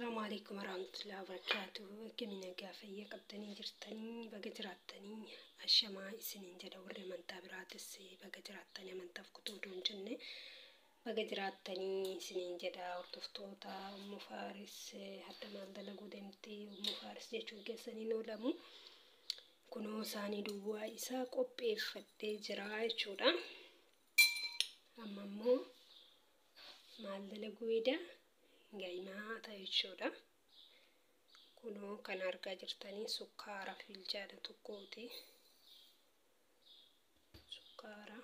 Assalaamu alaikum warahmatullahi wabarakatuh. Akkami nagaa fayyaa qabdanii jirtanii baga jiraattanii ashamaa isiniin jedha warri amantaa biraatis baga jiraattanii amantaaf kutuu odoo hin jenne baga jiraattanii isiniin jedha hordoftoota Ummu Faaris hadda maal dalaguu deemti Ummu Faaris jechuun keessaniin oolamu. Kunoo isaanii duwwaa isaa qopheeffadhee jira jechuudha. Amma immoo maal dalaguu eda gaimaata jechuudha. Kunoo kan argaa jirtanii sukkaara filjaala tokkooti. Sukkaara.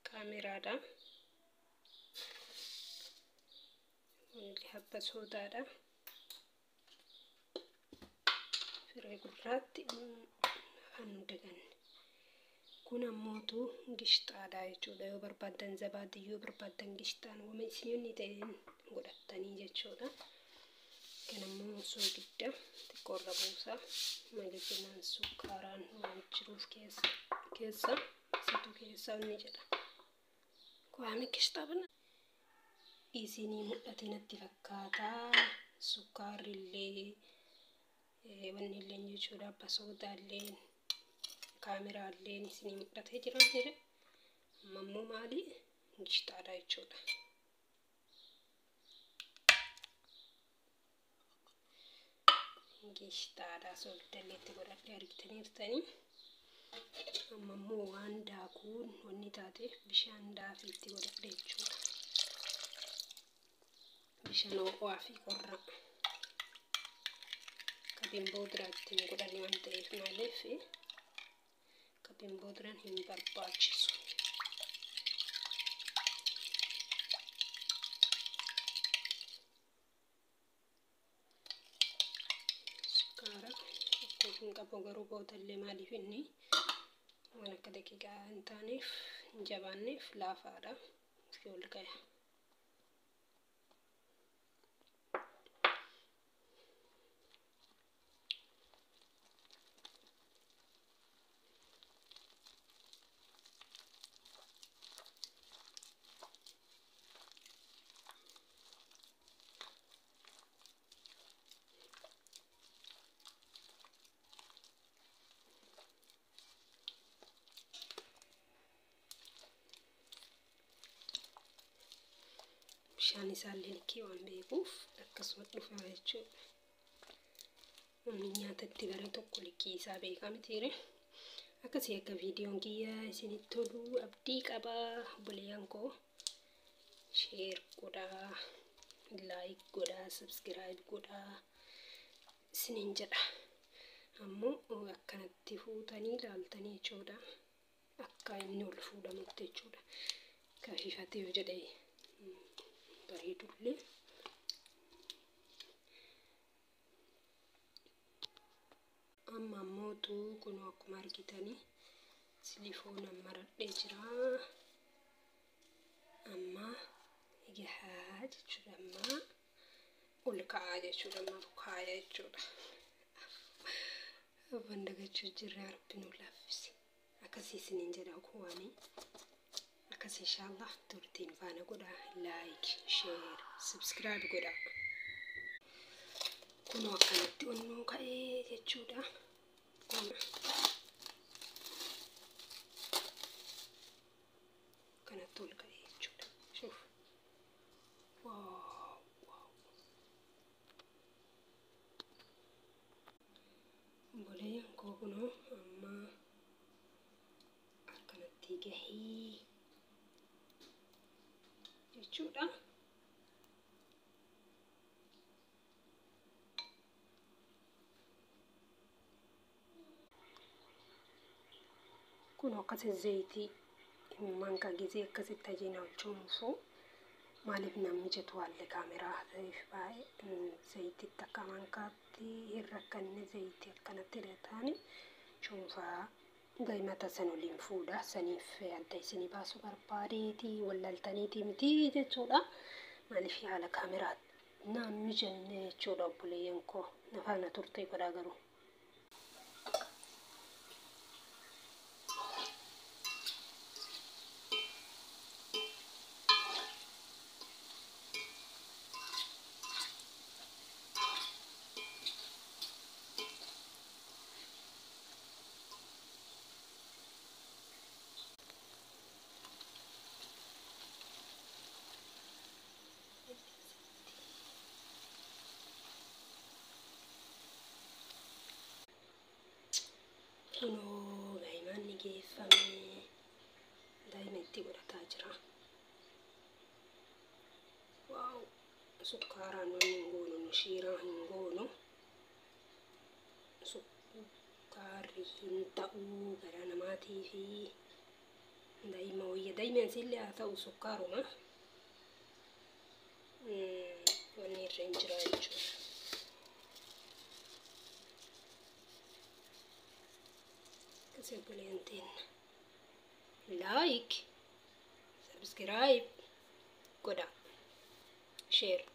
Kaameraadha. Kunillee habba soodaadha. Firee gurraatti kan nu daganne. Kun ammootu gishxaadha jechuudha. Yoo barbaaddan zabaadii yoo barbaaddan gishxaan wama isin ta'een godhattanii jechuudha. Kan ammoo soogidda xiqqoo irra buusa. Maaliif jennaan sukkaaraan waan jiruuf keessa isatu keessa inni jedha. Kwaame gishxaa bana. Isinii mul'ate natti fakkaata. Sukkaarri illee wanni illee jechuudha. Abba soodaallee kaameraalleen isinii mul'atee jira jedhe. Amma immoo maali? Gishxaadha jechuudha. Gishxaadha soogidallee itti godhadhee argitaniirtanii. Amma immoo waan daakuun wanni taateef bishaan daafii itti godhadhe jechuudha. Bishaan ho'aa fi qorra. Kabiin booduraa ittiin godhanne waan ta'eef maaliif kabiin booduraan hin barbaachisu. Sukkaara akkoo hin qabu garuu boodallee maaliif inni waan akka daqiiqaa hin taaneef hin jabaanneef laafaadha. Ofii ol ka'e. Bishaan isaallee likkii waan beekuuf akkasuma dhufa jechuudha. Namni nyaatatti bara tokko likkii isaa beekaa mitiire. Akkasii akka viidiyoon kiyya isinitti tolu abdii qabaa obboleeyyan koo. Sheer godhaa, laayik godhaa, sabskiraayib godhaa isiniin jedha. Ammoo akkanatti fuutanii ilaaltanii jechuudha. Akka inni ol fuudhamutti jechuudha. Kafiifate yoo jedhe bareedullee. Amma ammootu kunoo akkuma argitanii silifoon maradhee jira. Amma gahaa jechuudha. Amma ol ka'aa jechuudha. Amma bukaaya jechuudha. Afaan dagachuu jirra rabbi nu laaffise. Akkasii isiniin jedha kuwaanii. Akkas inshallah turtiin faana godhaa. Laayik, sheer, subscribe godhaa. Kunoo akkanatti onnuu ka'ee jechuudha. Akkanatti ol ka'ee jechuudha. Shuuf. Waaw waaw. Obboleeyyan koo kunoo amma akkanatti gahee jechuudha. Kun akkasi zayitii manka gizee akkasitti ajiina olchuunfu maaliif namni mijatu haalli kaameraa ta'eef baay'ee zayitiitti akka mankaatti hin rakkanne zayitii akkanatti hidhataani cuunfaa gaimata san oliin fuudha saniif adda isinii baasuu barbaadeeti wallaltaniiti miti jechuudha. Maaliif haala kaameraa naan mijanne jechuudha obboleeyyan koo nafaana turte godhaa garuu. Kunoo daa'imaan ni geeffame. Daa'ima itti godhataa jira. Waaw, sukkaaraan wanni hin goonu, nu shiiraa hin goonu. Sukkaarri hin ta'uu garaa namaatii fi daa'ima wayya. Daa'ima asiillee haa ta'u sukkaaruma. Wanni irra hin jira jechuudha. Akkasii obboleen teenna. Like, subscribe godha. Share.